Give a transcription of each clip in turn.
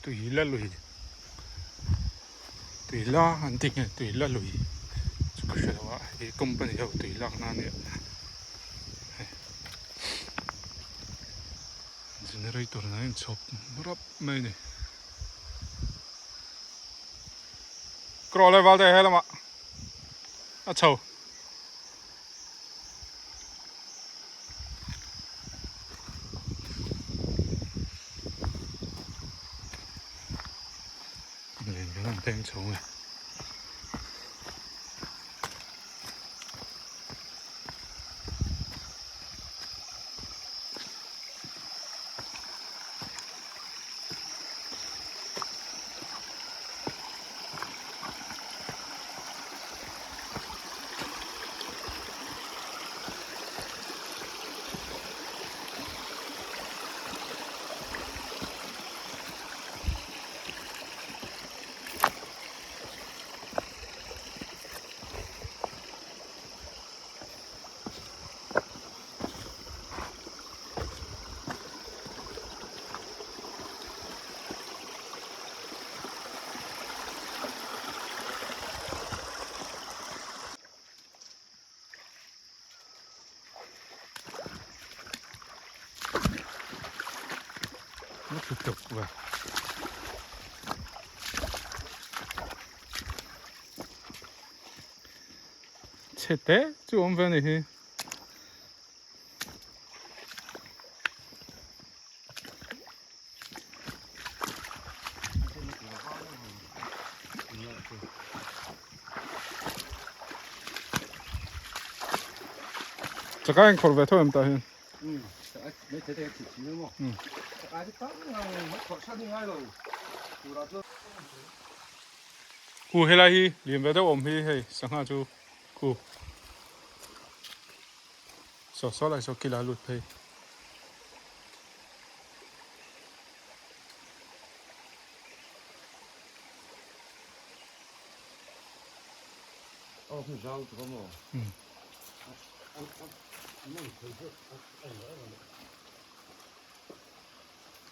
Tui la lui tui la an tih nge tui la lui chu ka hre lo a hei company ho tui lak na ania hei generator nen a inchhawp rap mai a ni krawh leh val te he lamah a chho. Len kan han peng chho nge. Nó cực cực và chhe te chu awm ve a ni hi. Chakai an khawrh ve tho em tah hian. Khu helai hi lian ve deuh awm hi hei sangha chu khu saw saw lai saw kila lut phei.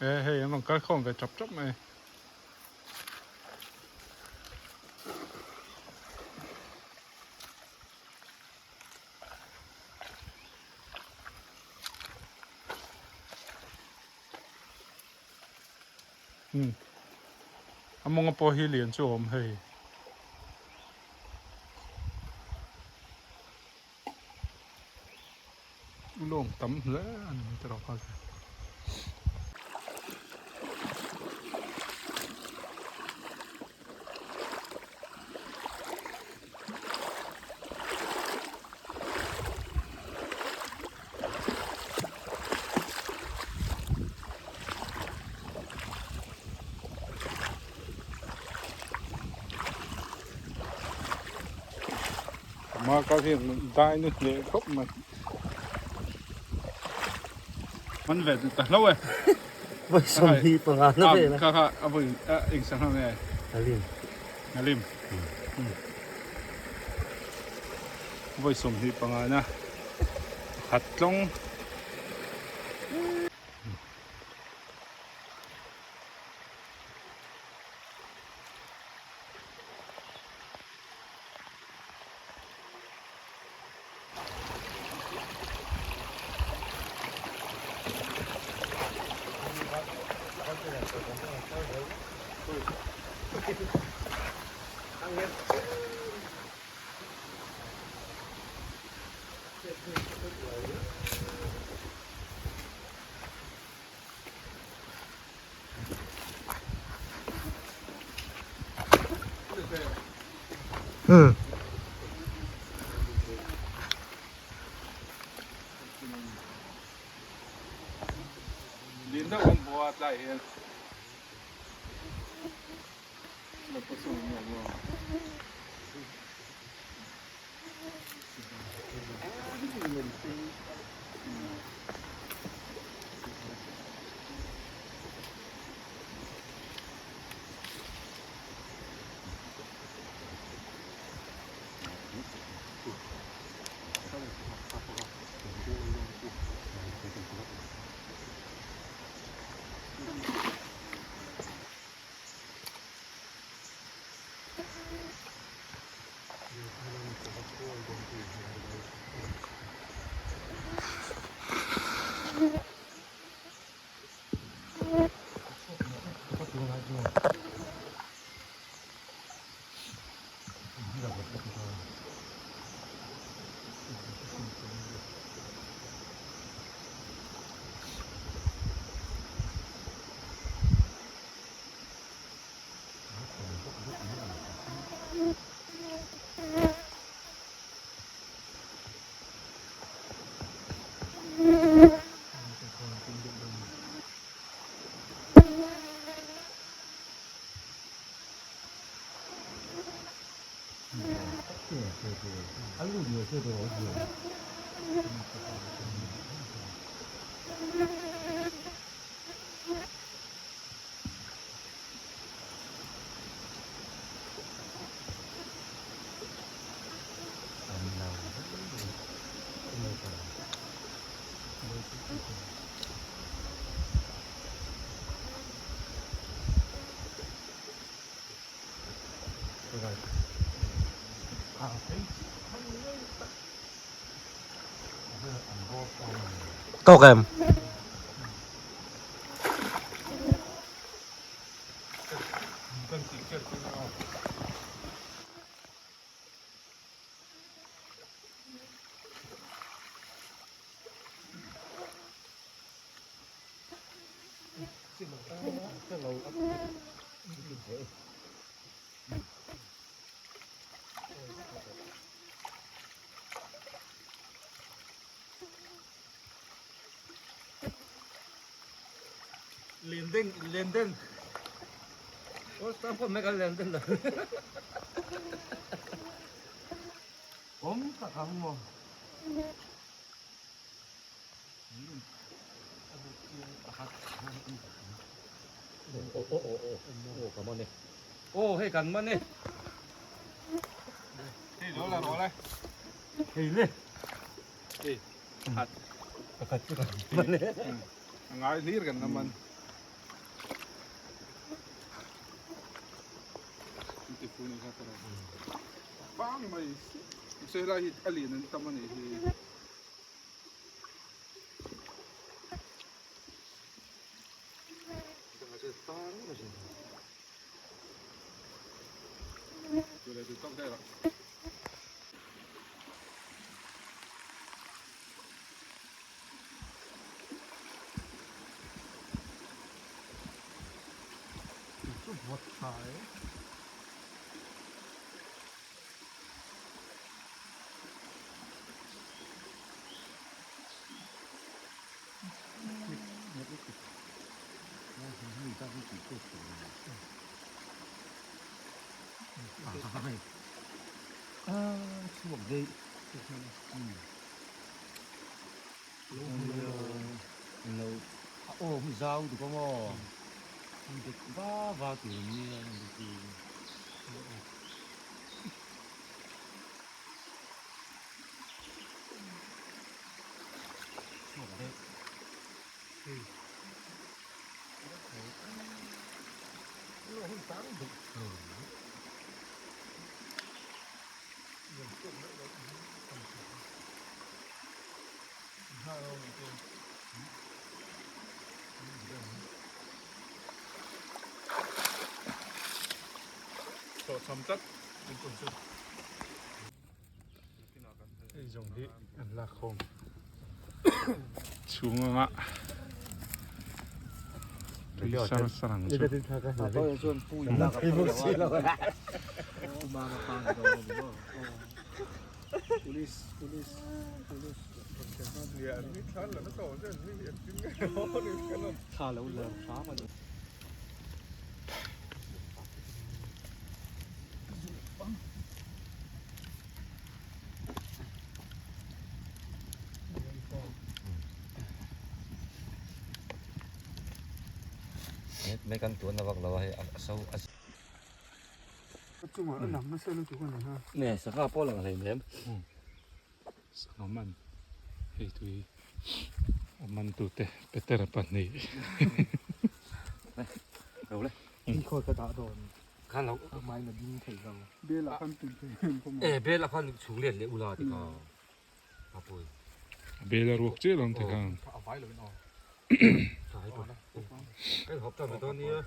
E hei an rawn kal khawm ve tap tap mai. Umm a mawnga pawh hi lian chu a awm hei. Lawng tam hle a ni mai tawh kha. Ma kal hi dai nu hle khawp mai. Man ve ta hlo e. Voi som hi panga na ve na. Kha kha a voi eng sang hang nge. Alim. Alim. Voi som hi panga na. Khat tlawng. Lin deuh an hmu a tlai hian. Tawk em? Lenden lenden Awm tak ang maw? Aw hei kan man e. Hei lo la rawh le. Hei le. Hei khat. Pakhat chu kan man e. A ngai hlir kan la man. Ti fu ni kha tara. Bang mai. Se lai hi a lian an tam a nih hi. Hlawhchham tlat in tum chu. Hei zawng hi an lak khawm chhung anga tui sar sar ang chu. Mai kan tuan na vak lo a hei a so a Chungah a lang nasa lutuk a ni ha. Nge sangha pawh a lang hlei nem. Sangha man hei tui a man tute Peter a pahnih. Lo le. Ni khawi ka dah dawn. Khan lo. A hmain a ding thei lo. Bel ah khan tui thei em pawh maw. E bel ah khan chhung let leh ula ti kha. A pawi. Bel a ruak chiah lo ang ti khan. Tlai lo in aw. Tlai tawh. Kan hawp tan dawn nia.